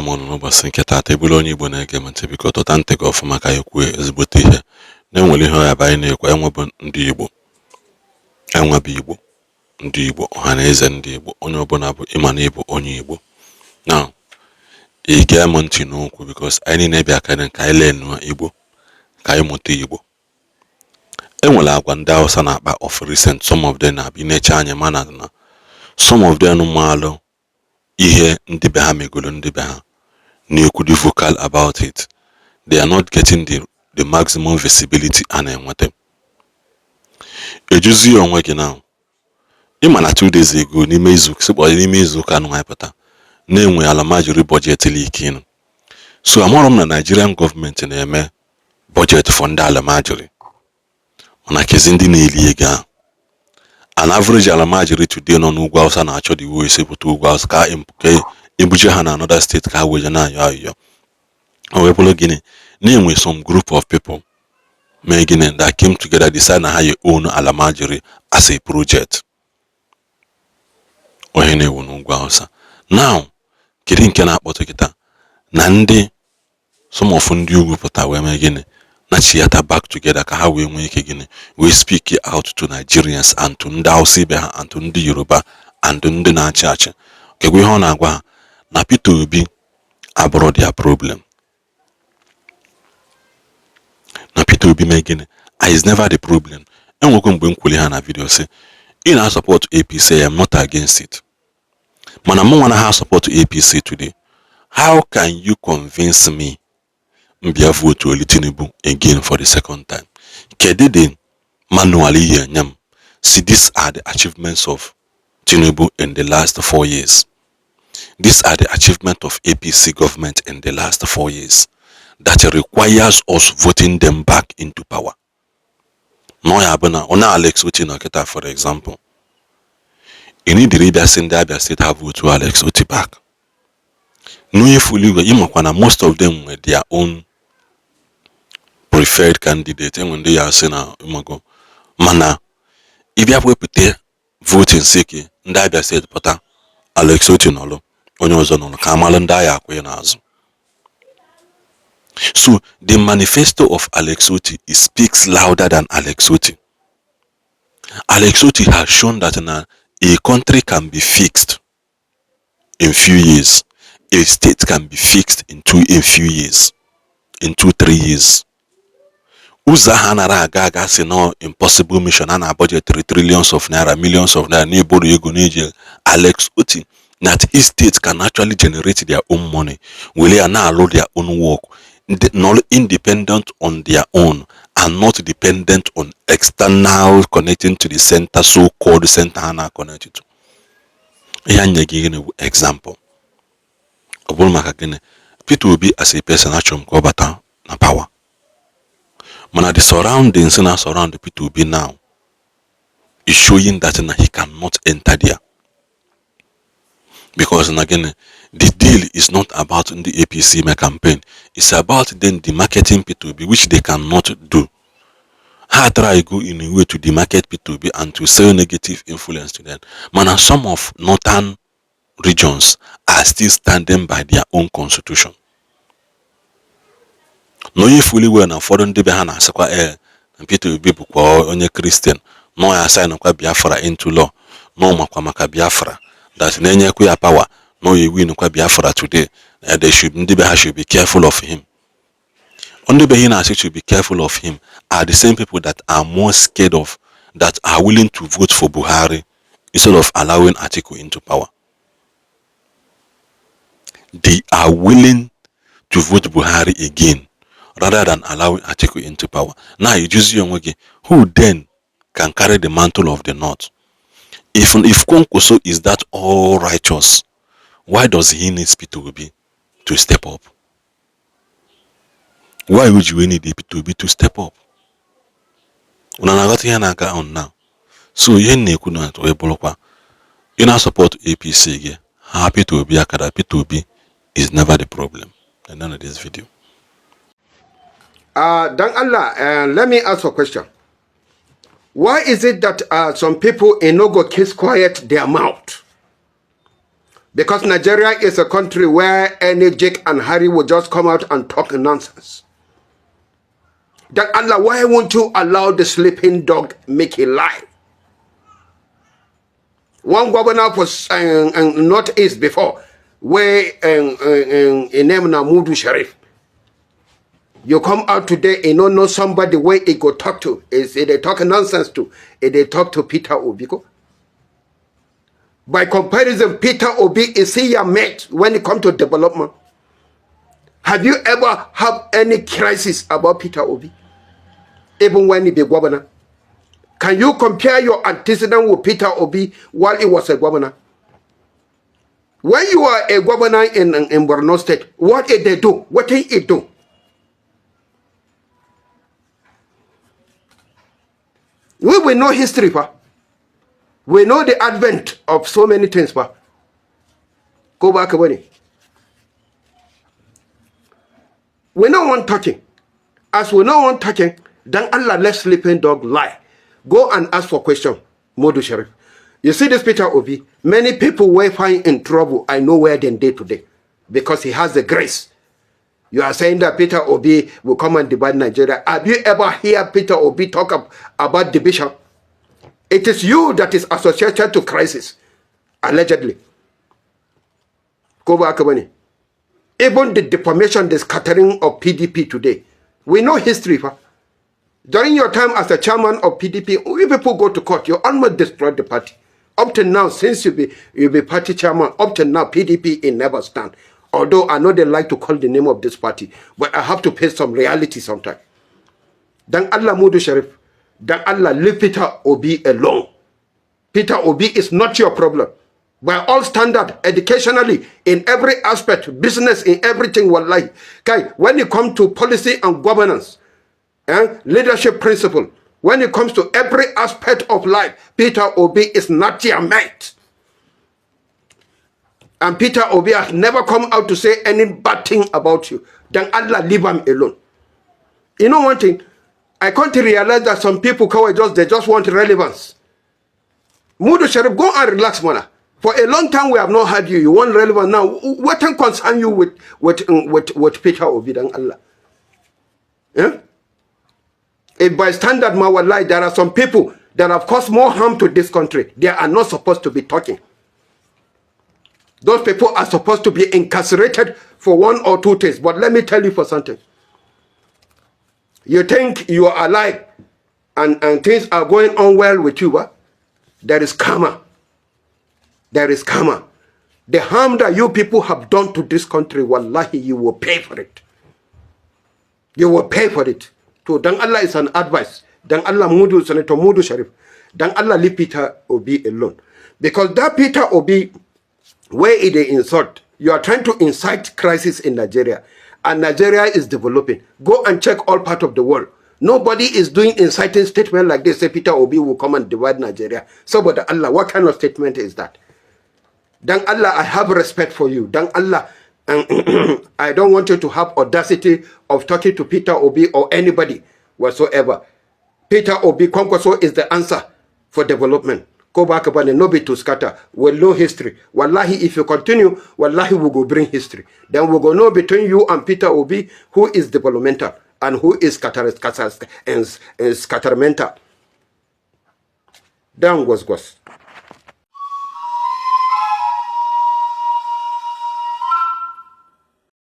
M unu n'ụbọchị nke taata. Ebulu onye Igbo na-ege m ntị, biko tụta ntị gị ọfụma ka anyị kwuo ezigbote ihe na-enwere ihe ọ ya bụ anyị na-ekwu. Enwebụ ndị Igbo, enwebụ Igbo, ndị Igbo, ọha na eze ndị Igbo, onye ọbụla bụ ịma na ịbụ onye Igbo now, ị gee m ntị n'okwu, because anyị niile bịa ka anyị learn Igbo, ka anyị mụta Igbo. Enwere agwa ndị Hausa na-akpa of recent. Some of them na-abịa ineche anya, mana na some of them maalụ ihe ndị be ha megoro, ndị be ha na-ekwu dị vocal about it. They are not getting the maximum visibility a na-enweta. Ejuzi onwe gị now, ịma na 2 days ago, n'ime izu sikpọ, n'ime izu ụka anụ anyị pụta na-enwe almajiri budget leak nụ. So amarọ m na Nigerian gọọmenti na-eme budget for ndị almajiri, mana kezi ndị na-eli ego ahụ. An average almajiri today nọ n'ugwu Hausa na-achọ the way esi pụta ugwu Hausa ka ebuje ha na another state ka ha wee na-ayọ ayọ. O wee bụrụ gịnị na-enwe some group of people mee gịnị that came together, decide na ha yi own almajiri as a project. Onye na-ewu n'ugwu Hausa now, kedu nke na-akpọtụ kịta na ndị some of ndị ugwu pụta wee mee gịnị na chiata back together ka ha wee nwee ike gịnị wee speak out to Nigerians and to ndị Hausa ibe ha and to ndị Yoruba and ndị na-achị achị? Kekwa ihe ọ na-agwa ha na Peter Obi abụrụ their problem, na Peter Obi mee gịnị is never the problem. Enwekwa mgbe m kwuli ha na video sị ị na-support APC, I am not against it, mana mụ nwa na ha support APC today, how can you convince me m bịa vote Oli Tinubu again for the second time? Kedu the manual ihe nye m see, these are the achievements of Tinubu in the last 4 years, these are the achievements of APC government in the last 4 years that requires us voting them back into power? Na ya bụ na onye Alex Otti nọ kịta, for example, ị nidiri ịbịa sị ndị Abia State ha vote Alex Otti back n'onye fulu igwe. Ịmakwa na most of them nwere their own preferred candidate. Enwe ndị ya asị na ịmago, mana ịbịa wepụta voting sị ndị Abia State pụta, Alex Otti nọlụ, onye ọzọ nọrọ, ka amalụ ndị agha akwụ n'azụ. So the manifesto of Alex Otti, it speaks louder than Alex Otti. Alex Otti has shown that na a country can be fixed in few years, a state can be fixed in few years, in 2, 3 years. Ụzọ ahụ anara aga aga si no impossible mission a na budget 3 trillions of naira, millions of naira na-eboro ego na-eji. Alex Otti that each state can actually generate their own money, were ya na-alụ their own work, not independent on their own and not dependent on external connecting to the center, so called center ha na-connect to. Ihe anya gị gịnị bụ example? Ọ bụrụ maka gịnị, Peter Obi as a person, achọrọ m ka ọ bata na power, mana the surroundings na surround Peter Obi now is showing that na he cannot enter there, because na gịnị, the deal is not about ndị APC me campaign, it's about them demarketing Peter Obi, which they cannot do. Ha try go in a way to demarket Peter Obi and to sell negative influence to them, mana some of northern regions are still standing by their own constitution. Na onye fully well na ụfọdụ ndị be ha na-asịkwa ee na Peter Obi bụkwa onye Christian, nọ ya sign kwa Biafra into law, nọ makwa maka Biafra, that na-enyekwa ya power na oyi win kwa Biafra today, they should, ndị be ha should be careful of him. Ndị be ha na-asị should be careful of him are the same people that are more scared of, that are willing to vote for Buhari instead of allowing Atiku into power. They are willing to vote Buhari again rather than allowing Atiku into power. Now you just onwe gị, who then can carry the mantle of the north? If Kwankwaso is that all righteous, why does he need Peter Obi to step up? Why would you need Peter Obi to step up? Unu na-aghọta ihe na-aga on now? So ihe m na-ekwu na wee bụrụkwa ị na-support APC gị, ha Peter Obi akara. Peter Obi is never the problem. And none of this video. Dan Allah, let me ask a question. Why is it that some people in no go keep quiet their mouth? Because Nigeria is a country where any Jake and Harry will just come out and talk nonsense. Then Allah, why won't you allow the sleeping dog make a lie? One governor for Northeast before, where name na Mudu Sharif. You come out today and don't know somebody where he go talk to. Is they talk nonsense to? If they talk to Peter Obi. By comparison, Peter Obi is he your mate when it comes to development? Have you ever had any crisis about Peter Obi? Even when he be governor? Can you compare your antecedent with Peter Obi while he was a governor? When you are a governor in Borno State, what did they do? What did he do? We will know history, pa. We know the advent of so many things, pa. Go back, buddy. We no one talking. As we no one talking, then Allah let sleeping dog lie. Go and ask for question, Modu Sheriff. You see this Peter Obi, many people were find in trouble. I know where they day today because he has the grace. You are saying that Peter Obi will come and divide Nigeria. Have you ever heard Peter Obi talk about division? It is you that is associated to crisis, allegedly. Go back, Abani. Even the deformation, the scattering of PDP today, we know history. Huh? During your time as a chairman of PDP, you people go to court, you almost destroyed the party. Up to now, since you be party chairman, up to now, PDP in never stand. Although I know they like to call the name of this party, but I have to pay some reality sometime. Dan Allah, Mudu Sharif, dan Allah, leave Peter Obi alone. Peter Obi is not your problem. By all standard, educationally, in every aspect, business, in everything, wallahi. Okay, when it comes to policy and governance, leadership principle, when it comes to every aspect of life, Peter Obi is not your mate. And Peter Obi has never come out to say any bad thing about you. Then Allah, leave him alone. You know one thing? I come to realize that some people they just want relevance. Mudu Sharif, go and relax, mana. For a long time we have not had you. You want relevance now. What can concern you with Peter Obi, dan Allah? Yeah? If by standard, ma, wallahi, there are some people that have caused more harm to this country. They are not supposed to be talking. Those people are supposed to be incarcerated for 1 or 2 days. But let me tell you for something. You think you are alive and things are going on well with you, but there is karma. There is karma. The harm that you people have done to this country, wallahi, you will pay for it. You will pay for it. To dan Allah is an advice. Dan Allah, Mudu, Senator Mudu Sharif. Dan Allah, leave Peter Obi alone. Because that Peter Obi, where it they insult, you are trying to incite crisis in Nigeria. And Nigeria is developing. Go and check all part of the world. Nobody is doing inciting statement like this. Say Peter Obi will come and divide Nigeria. So, but Allah, what kind of statement is that? Dan Allah, I have respect for you. Dan Allah, I don't want you to have audacity of talking to Peter Obi or anybody whatsoever. Peter Obi, Kwankwaso is the answer for development. Go back about it, no be to scatter. We know history. Wallahi, if you continue, wallahi, we go bring history. Then we go know between you and Peter Obi who is developmental and who is scatter, scatter, and scattermental. Down was was.